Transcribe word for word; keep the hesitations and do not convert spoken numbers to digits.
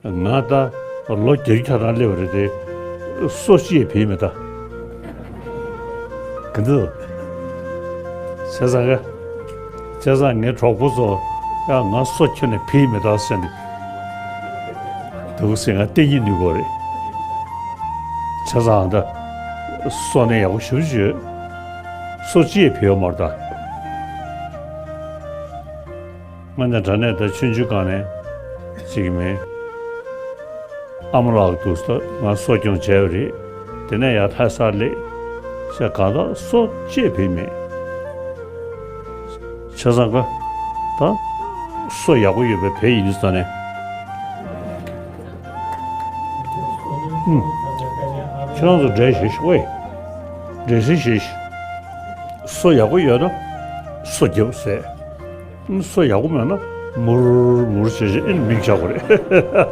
ང་ད་ལོ་བརྒྱད་ཅུ་གྱ་གྲངས་སླེབས་པ་རེད་དེ། སོ་གཅིག་ཡང་བིས་མེད་ད། ག་འདི། བྱས་ཙང་ག་བྱས་ཙང་ངའི་གྲོགས་པོ་ཚོ་ཡ་ང་སོ་ཁྱོན་ནས་བིས་མེད་ད་ཟེར་ནས། དུག་སེ་ང་བསྟན་ཉིན་ནུས་གོ་རེད། བྱས་ཙང་ད་སོ་ནས་ཡག་པོ་ཞེ་པོ་ཅིག་ཡོད། སོ་གཅིག་ཡང་བིས་ཡོད་མ་རེད་ད། སྔོན་ནས་དྲ་གནས་དང་ཆུང་ཆུང་སྒང་ནས་ཅིག་མིན། ཨ་མ་ལགས་འདུག་ས་ང་གསོ་སྐྱོང་བྱས་པ་རེད། དེ་ནས་ཡར་ལྷ་སར་སླེབས། ཤ་གང་དག་སོ་གཅིག་བིས་མེད། བྱས་ཙང་ཀ་ད་སོ་ཡག་པོ་ཡོད་པའི་བལ་ཡིན་ས་ནས། ཁྱེད་རང་ཚོ་འགྲེལ་བཤད་ཞུ་ཨེ། འགྲེལ་བཤད་ཞུ། སོ་ཡག་པོ་ཡོད་ན་སོ་རྒྱབ་ཟེར། སོ་ཡག་པོ་མེད་ན་མུར་མུར་བྱེད་བྱེད་ཨེ་མིག་བྱ་དགོས་རེད།